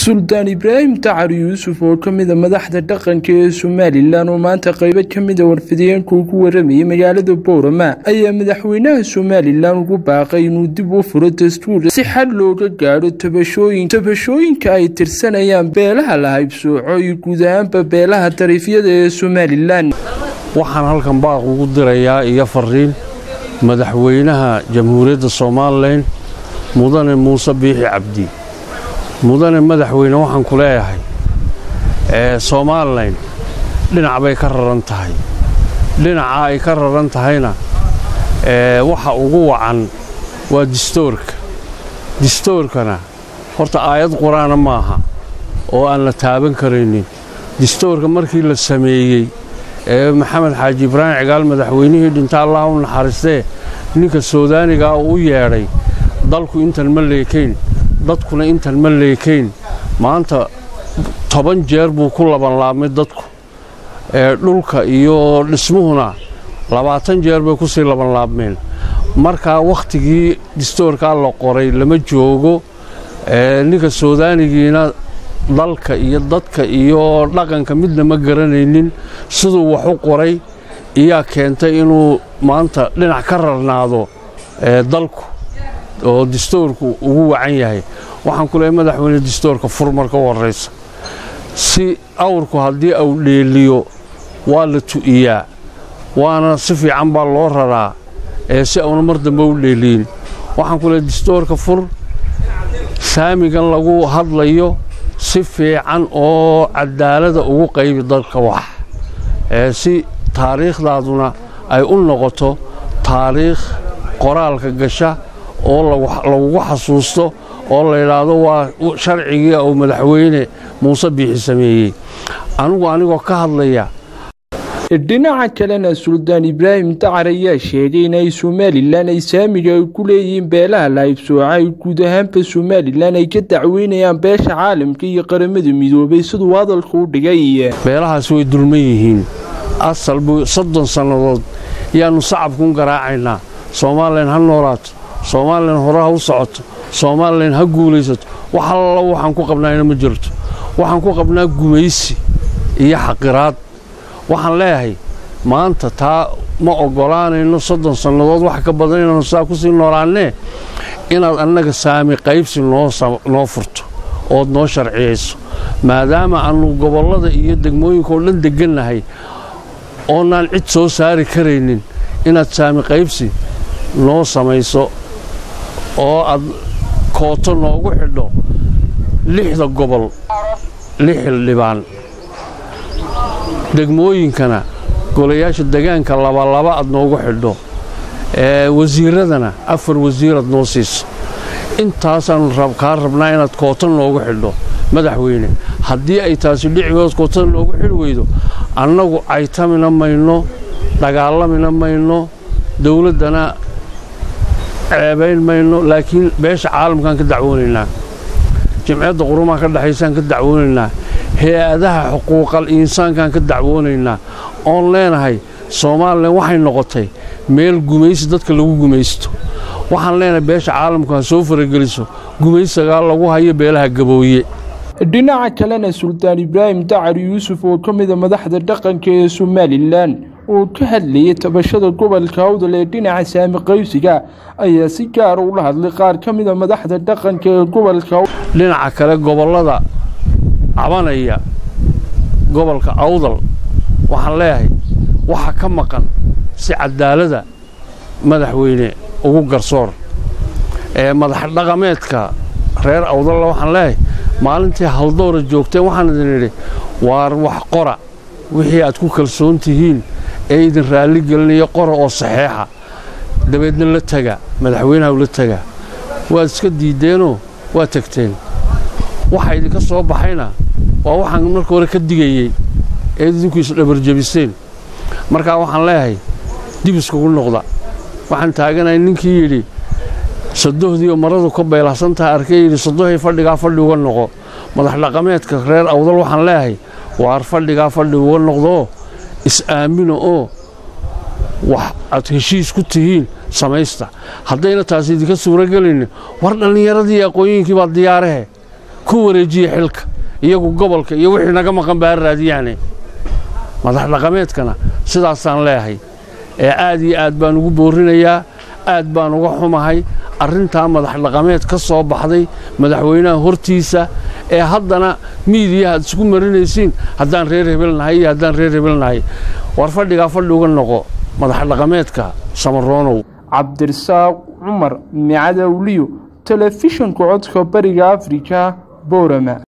Suldaan Ibraahim Dacar Yuusuf oo ka mid ah madaxda dhaqanka ee Somalilan oo maanta qaybo ka mid ah warfidiyeenka ugu waramayay magaalada Boorama ayaa madaxweynaha Somalilan ugu baaqay inuu dib u furo dastuur si xal looga gaadho tabashooyinka ay tirsanayaan beelaha la haybsooco iyo guud ahaanba beelaha dariifyada ee Somalilan. Waxaan halkan baaq ugu dirayaa iyo fariin madaxweynaha Jamhuuriyadda Somalilan Mudane Muuse Biixi Cabdi. Mudane madaxweyne, waxaan ku leeyahay Somalilan dhinac bay ka raran tahay. Dhinaca ay ka raran tahayna waxa ugu wacan waa distoorka. Distoorkana horta aayad qur-aana maaha oo aan la taaban karaynin. Distoorka markii la sameeyey ee Maxamed Xaaji Ibraahim Cigaal, madaxweynihii dhinta Allah u naxariistee, ninka Suudaanigaa uu u yeedhay, dalku intan ma leekayn, dadkuna intan ma leekayn. Maanta 10 jeer buu ku labanlaabmay dadku, dhulka iyo dhismuhuna 20 jeer bay ku sii labanlaabmeen. Markaa wakhtigii distoorkaa la qoray lama joogo. Ninka Suudaanigiina dalka iyo dadka iyo dhaqanka midna ma garanaynin. Siduu wax u qoray iyaa keentay inuu maanta dhinac ka rarnaado dalku oo distoorku ugu wacan yahay. Waxaan ku leeyahay madaxweyne, distoorka fur marka u horraysa. Si awrku haddii uu dheeliyo waa la tu'iyaa, waana si fiican baa loo raraa ee si auna mar dambe u dheeliyin. Waxaan ku leeyahay distoorka fur, saamigan lagu hadlayo si fiican oo cadaalada ugu qaybi dalka wax, si taariikhdaaduna ay u noqoto taariikh qoraalka gasha oo lagugu xasuusto oo la yidhaahdo waa sharcigii uu madaxweyne Muuse Biixi sameeyey. Anigu anigoo ka hadlaya Dhinaca kalena, Suldaan Ibraahim Dacar ayaa sheegay in ay Somalilan ay saamiga ay ku leeyihiin beelaha la haybsooca ay guud ahaanba Somalilan ay ka dacweynayaan beesha caalamka iyo Qaramada Midoobay, siduu hadalka u dhigay. Beelahaasi way dulman yihiin. Asal buu 30 sannadood yaannu sacabkuun garaacaynaa: Somalilan ha noolaato, Somalilan hore ha u socoto, Somalilan ha guulaysato. Wax alla waxaan ku qabnaayna ma jirto. Waxaan ku qabnaa gumaysi iyo xaqiraad. Waxaan leeyahay maanta taa ma oggolaanayno 30 sannadood wax ka badan inaanu saa ku sii noolaannee, inaad annaga saami qaybsi noo furto ood noo sharciyayso, maadaama aannu gobollada iyo degmooyinka oo dhan deggannahay oonaan cid soo saari karaynin, inaad saami qaybsi noo samayso oo aad kooto noogu xidho lixda gobol lix xildhibaan, degmooyinkana golayaasha degaanka labalaba aad noogu xidho, wasiiradana afar wasiiraad noo siiso. Intaasaannu kaa rabnaa inaad kooto noogu xidho, madaxweyne. Haddii ay taasi dhici weydo, kootada noogu xidhi weydo, annagu caytamina mayno, dagaalamina mayno, dawladdana ceebayn mayno, laakiin beesha caalamkaan ka dacwoonaynaa, Jimciyadda Qurumaha ka dhexaysaan ka dacwoonaynaa, hay-adaha xuquuqal insaankaan ka dacwoonaynaa oon leenahay Somalilan waxay noqotay meel gumaysi dadka lagu gumaysto. Waxaan leenahay beesha caalamku ha soo farageliso gumaysigaa lagu hayo beelaha Gabooye. Dhinaca kalena, Suldaan Ibraahim Dacar Yuusuf oo ka mid ah madaxda dhaqanka ee Somalilan oo ka hadlayay tabashada gobolka Awdal ee dhinaca saami qaybsiga ayaa si gaara ula hadlay qaar ka mid ah madaxda dhaqanka ee gobolka. Dhinaca kale, gobollada cabanaya gobolka Awdal waxaan leeyahay waxa ka maqan si cadaalada madaxweyne ugu garsoor. Ee madax dhaqameedka reer Awdalla waxaan leeyahay, maalintii haldoora joogteen waxaan idin idhi: waar wax qora, wixii aad ku kalsoon tihiin ee idin raalli gelinaya qora oo saxeexa, dabeedna la taga madaxweynaha ula taga. Waad iska diiddeenoo waad tagteen. Waxa idinka soo baxayna waa waxaan marka hore ka digayey ee idinku isdhabarjebiseen. Markaa waxaan leeyahay dib iskugu noqda. Waxaan taaganahay ninkii yidhi sadohdii oo maradu ka beelahsan tahay arkay, yidhi: "Sodohay, fadhigaa fadhi uga noqo." Madax dhaqameedka reer Awdal waxaan leeyahay: waar fadhigaa fadhi uga noqdoo is-aamina oo wax aad heshiis ku tihiin samaysta. Haddayna taasi idinka suuro gelaynin, war dhallinyaradii iyo aqoon-yihinkii baa diyaarahe. Ku wareejiya xilka iyagu gobolka iyo wixii naga maqan baa raadiyaane. Madax dhaqameedkana sidaasaan leeyahay, ee aad iyo aad baan ugu boorinayaa. Aad baan uga xumahay arrintaa madax dhaqameed ka soo baxday madaxweynaha hortiisa, ee haddana miidiyaha aad isku marinaysiin haddaan reer hebel nahay iyo haddaan reer hebel nahay. War fadhigaa fadhi uga noqo madax dhaqameedka Samaroonow. Cabdirasaaq Cumar Micadawliyo, Telefishanka Codka Bariga Afrika, Boorama.